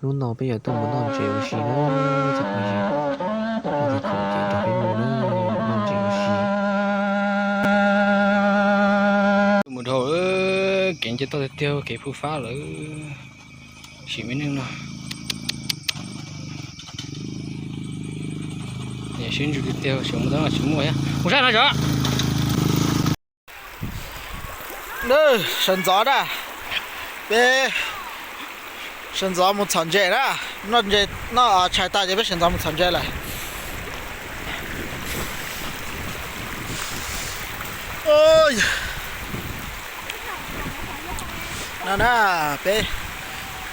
Hnub no peb yuav tuaj mus noj ntses ua si na, cov phooj ywg. Noj ntses ua si. Mus dhau, kev nce toj tiag tiag, kev phuj fab lawm. Sim me neej no. Sib ntsws tiag tiag, tseem muaj, tseem muaj, mus sab no tso. Sawv ntxov na, peb sawv ntxov mus txhom ntses na, noj ntses, noj tshais tas ces peb sawv ntxov mus txhom ntses lawm. No na, peb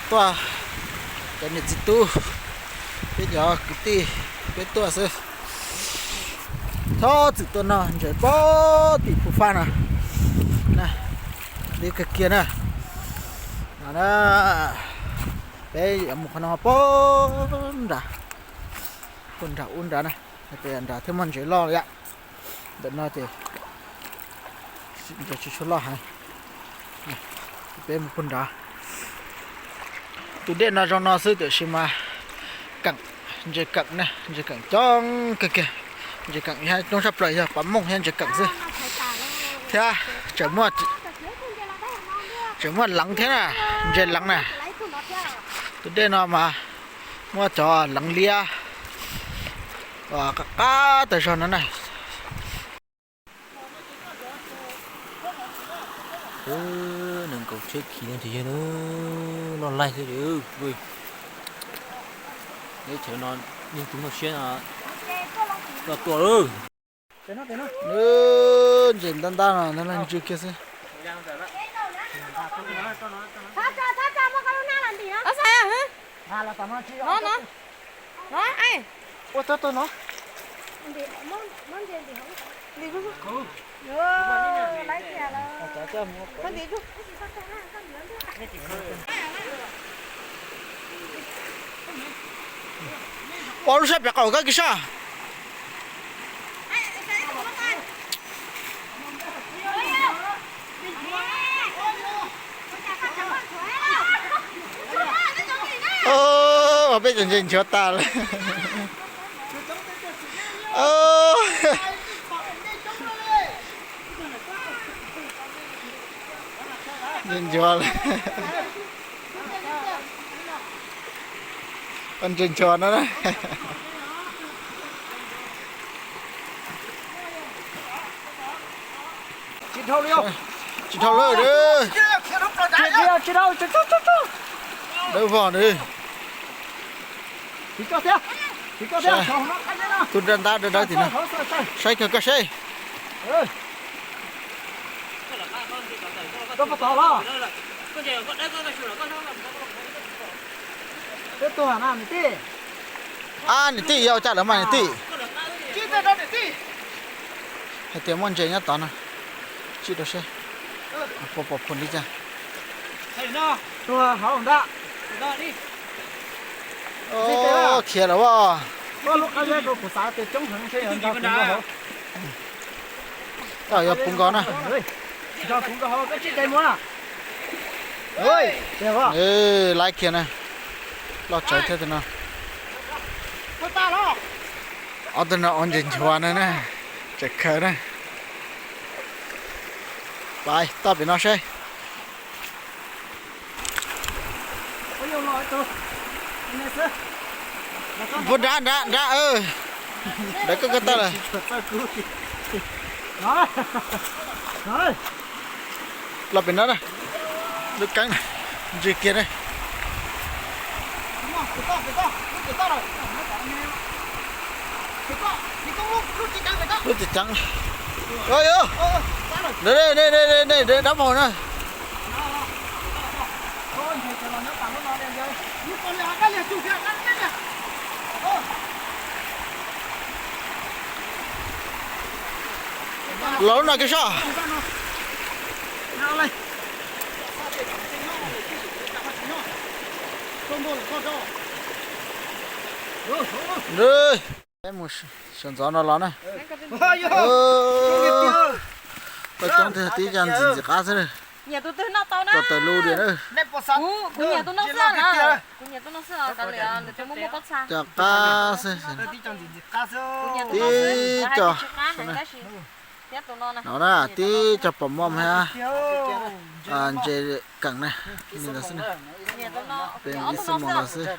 tuaj, cov niam txiv tub, peb cov kwv tij, peb tuaj xwb. Txhob txwm tuaj noj ntses pem tim phuj fab no. Li kawg kiag na. No na, peb yuav mus qhov no pem nrad, pem nrad ub nrad na, pem nrad thiaj muaj ntses loj yam. Ntawm no ces ntses tsis tshua loj heev. Peb mus pem nrad. Tus dej no zoo no xwb tiam sis mas keem, ntses keem na, ntses keem coob kawg kiag. Ntses keem coob tshaj plaws yog pab mooj thiab ntses keem xwb. Thiab tseem muaj, tseem muaj leev thiab na, ntses leev na. Tus dej no mas muaj cov leev liab qab qab tas zog no na. Nees nkaum tsheb khiv no ces yog loj laig xwb. Teb chaws no yeej tu noj siab no los tuaj lawm. Ntses ntab ntab no, ntab ntab ntsws kiag xwb. Ua lub sab pem qaum koj kis sab. Ua peb cov ntses nchuav tas lawm. Ntses nchuav lawm. Ntses nchuav no na. Tsis dhau lawm. Dawb vog na. Tus ntab ntab dawb dawb tim no. Saib kiag koj seb. Ab, niam tij yog ua cas lawv mas niam tij. Hais tias muaj ntses nyob tod no. Tsim rau seb puas pom phom li cas. Khiav lawm as. Koj yog puv nkaus na. Laiv kiag na. Loj tsawv thiab tus no. Ob tug no ua ntses nchuav no na. Tseem khaws na. Pais toj pem no seb. Puag nrad nrad nrad. Nrad koj koj toj lawm. Los pem no na. Lub keeb na. Ntsws kiag na. Lub txiv ceev. Dab vog na. Los lub no kiag soj. Mus sawv ntxov no los na. Paj coob tiag, tib cag ntxim ntxim qab xwb. Nyiam tus twg noj tau na. Tau tawm lub diam na. Kuv, kuv nyiam tus no xwb na. Kuv nyiam tus no xwb os, kav liam, lwm tus muaj muaj pob txha. Cov qab xwb. Tib co, no na, tib co pom mom hab ntses keem na, li ntawd xwb na. Peb ib xuab moos los xwb.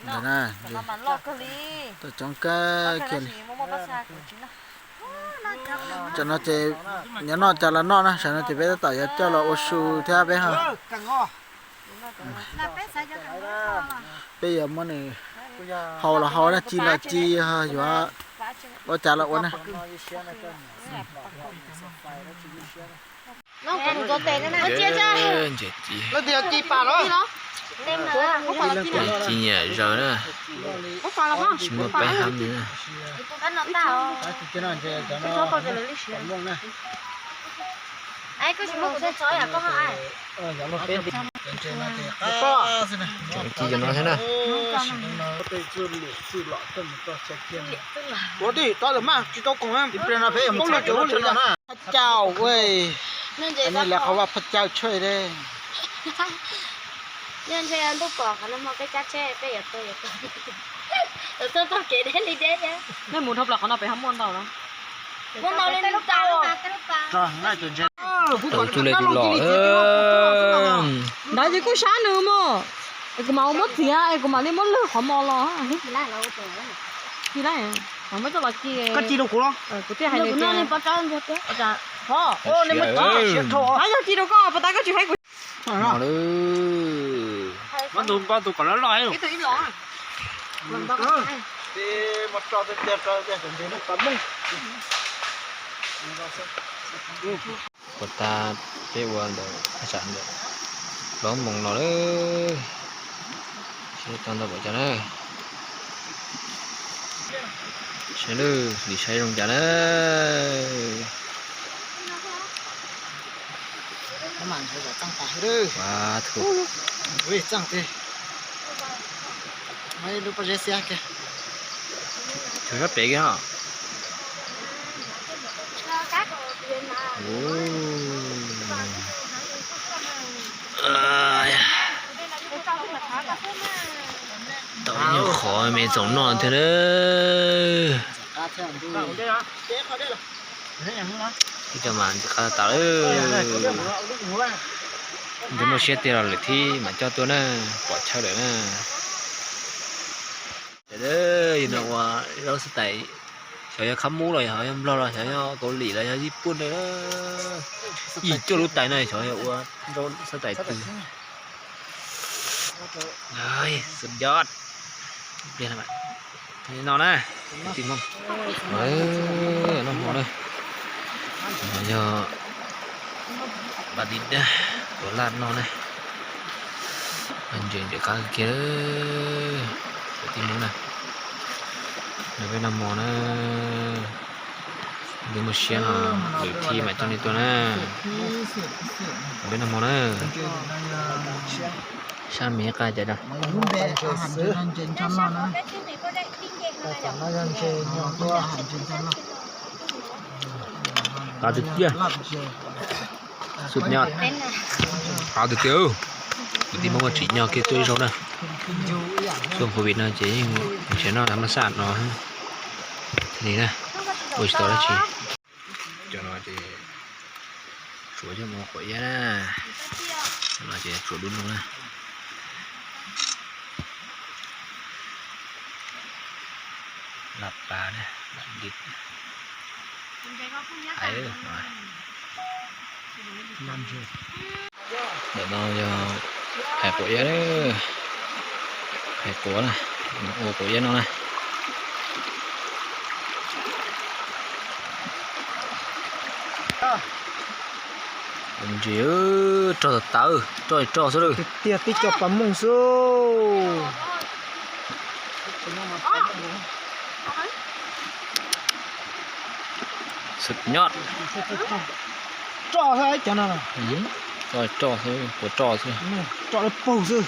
Ntawm na, tau coob kawg kiag li. Cov no ces nyiam noj cas los noj na, tam sim no ces peb tab tom yuav coj los ua su thiab peb ho. Peb yuav muab nws hau los hau na, ci los ci, yuav ua cas los ua na. Ntses ci, ci nyiam zaws na, tsis muaj peb hab li na. Ci cov no thiab na. Ua tij, tau lawm mas tsis tau koom na. Phaj Cauj ua, nej lawv qhov vaj Phaj Cauj tshuaj de. Yog ntshe ntuj pom qhov no hmo peb cab tsheb peb yuav tuag yuav tuag. Tuag txog kev deb li deb thiab. Nej mus dhau plaws qhov no pem ho muaj ntau los? Muaj ntau li ntau. Tus txuj le tus los. Ntawd ces kuj sab nws mog. Es kuv mam ua muab txiav es kuv mam li muab lwg qhov mos los. Ci lawm, mam muab coj los ci. Koj ci rau kuv los? Kuv thiaj hais nws tias, yog ci rau koj, puas tas koj tsis hais kuv. Puas tas peb ua ntawm, ntawm plaub moos los lawm, seb tau ntau npaum cas na. Saib lawm, lim saib zoo cas na. Tsuas sab pem kiag os. Tau ib nyuag qhov me txoom noj thiab na. Ib co mas ntxim qab tas lawm. Ntshe muaj siab tiag los lwm thib mam coj tuaj na, pom chaw lawm na. Yog no ua zaub xab tais, xyov yog khab mub los yog nplog los xyov yog Kaus Lim los yog Yij Puj na. Yim cuaj lub tais no xyov yog ua zaub xab tais twg. Suj yoj. Pliag no na, kwv tij Hmoob, noj hmo na. No yog pas tis daj, tuav laj noj na. Ntses ntses qab kiag, kwv tij Hmoob na. No peb noj hmo na. Nws muaj siab no, lwm thib mam coj nej tuaj na. Peb noj hmo na. Sab me qab cas da. Qab tiag tiag. Xub nyob. Qab tiag tiag. Kwv tij Hmoob ua tsim nyog kiag tuaj ib zaug na. Tuaj COVID no ces yeej tsis noj mab xaj no li na. Ua tsis tau dab tsi. Cov no ces tsuav coj mus quav iab na. Cov no ces tsuav dub nug na. Laj pas na, laj dib. Ntawm no yog hais quav iab, hais quav na, ua quav iab no na. Ntses rog tawv, rog rog xwb lawm. Tiag tib co pas mooj xwb. Xwb nyob. Rog xwb cov no. Roj xwb, puas roj xwb. Roj dawb paug xwb.